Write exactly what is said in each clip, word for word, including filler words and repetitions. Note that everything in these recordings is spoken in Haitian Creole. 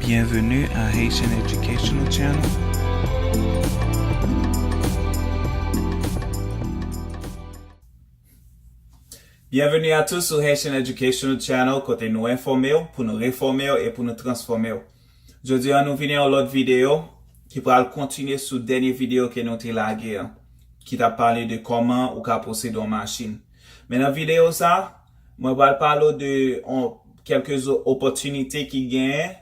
Bienvenue à Haitian Educational Channel. Bienvenue à tous sur Haitian Educational Channel, kote nou enfòme w, pou nou refòme w e pou nou transfòme w. Jodi a nou vini yon lòt videyo ki pral kontinye sou dènye videyo ke nou te lage an, ki t ap pale de kòman ou ka posede yon machin. Men nan videyo sa, mwen pral pale w de yon, kèlke zo-, opòtinite ki genyen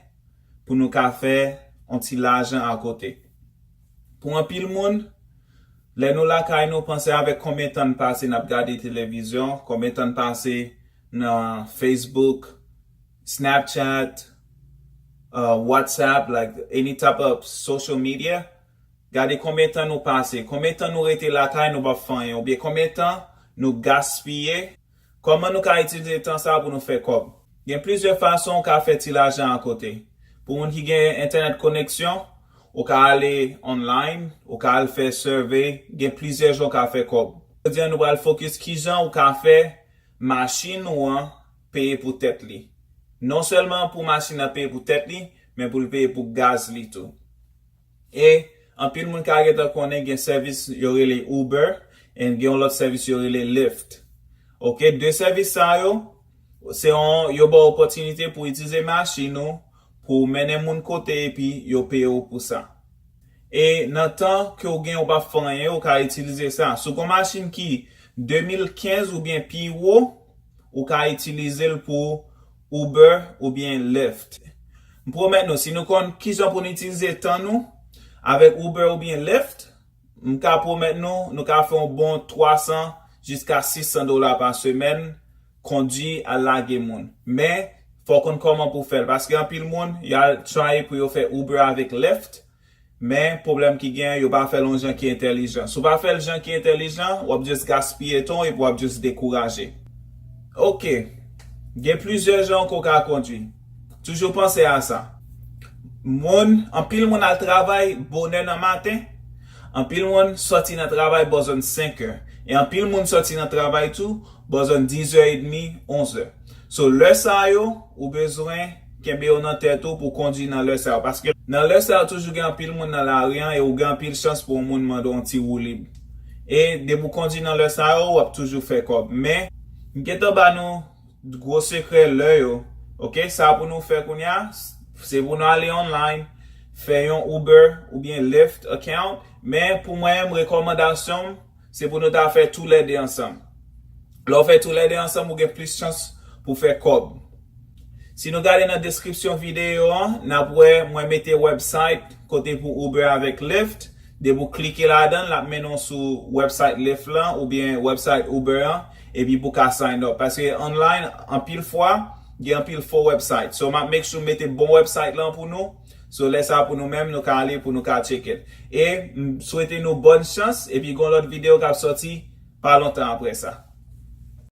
pou nou ka fè yon ti lajan akote. Pou anpil moun, lè nou lakay nou, panse avèk konbyen tan n pase n ap gade televizyon, konbyen tan n pase nan Facebook, Snapchat, uh, WhatsApp, like any type of social media. Gade konbyen tan nou pase, konbyen tan nou rete lakay nou p ap fè anyen, oubyen konbyen tan nou gaspiye. Kòman nou ka itilize tan sa pou nou fè kòb? Gen plizyè fason ou ka fè ti lajan akote. Pou moun ki gen entènèt koneksyon, ou ka ale online, ou ka al fè survey, gen plizyè jan ou ka fè kòb. Jodi a nou pral fokis kijan ou ka fè machin ou an peye pou tèt li. Non sèlman pou machin nan peye pou tèt li, men pou l peye pou gaz li tou. E anpil moun ka gentan konnen gen sèvis yo rele Uber, and gen yon lòt sèvis yo rele Lyft. Oke, de sèvis sa yo, se yon, yo ba w opòtinite pou itilize machin ou, pou w mennen moun kote epi yo peye w pou sa. E nan tan ke w gen, ou p ap fè anyen, ou ka itilize sa. Si w gen yon machin ki de mil kenz oubyen pi wo, ou ka itilize l pou Uber oubyen Lyft. M pwomèt nou, si nou konn kijan pou n itilize tan nou avèk Uber oubyen Lyft, m ka pwomèt nou, nou ka fè yon bon twa san jiska sis san dola pa semèn, kondwi al lage moun. Men, fò w konn kòman pou w fè l, paske anpil moun, y al try pou yo fè Uber avèk Lyft, men pwoblèm ki gen, yo pa fè l yon jan ki entèlijan. Si w pa fè l jan ki entèlijan, w ap just gaspiye tan w epi w ap just dekouraje. Oke, gen plizyè jan ke w ka kondwi. Toujou panse a sa. Moun, anpil moun al travay bonè nan maten, anpil moun sòti nan travay bò zòn senk è, e anpil moun sòti nan travay tou bò zòn diz è edmi, onz è. So, lè sa yo, ou bezwen kenbe yo nan tèt ou pou w kondwi nan lè sa yo. Paske nan lè sa yo, toujou gen anpil moun nan lari an e ou gen anpil chans pou yon moun mande w yon ti woulib. E depi w kondwi nan lè sa yo, w ap toujou fè kòb. Men, m gentan ba nou gwo sekrè lè yo. Oke, sa pou nou fè kounye a, se pou nou ale online, fè yon Uber oubyen Lyft account. Men pou mwen menm, rekòmandasyon m, se pou nou ta fè toulède ansanm. Lè w fè toulède ansanm, ou gen plis chans pou fè kòb. Si nou gade nan deskripsyon videyo an, n ap wè mwen mete website kote pou Uber avèk Lyft. Depi w klike ladan l, l ap mennen w sou website Lyft lan oubyen website Uber an, epi pou w ka sign up. Paske online, anpil fwa, gen anpil fo website. So, m ap make sure m mete bon website lan pou nou. So, lè sa pou nou menm, nou ka ale pou nou ka check it. E m swete nou bòn chans, epi gen yon lòt videyo k ap sòti pa lontan apre sa.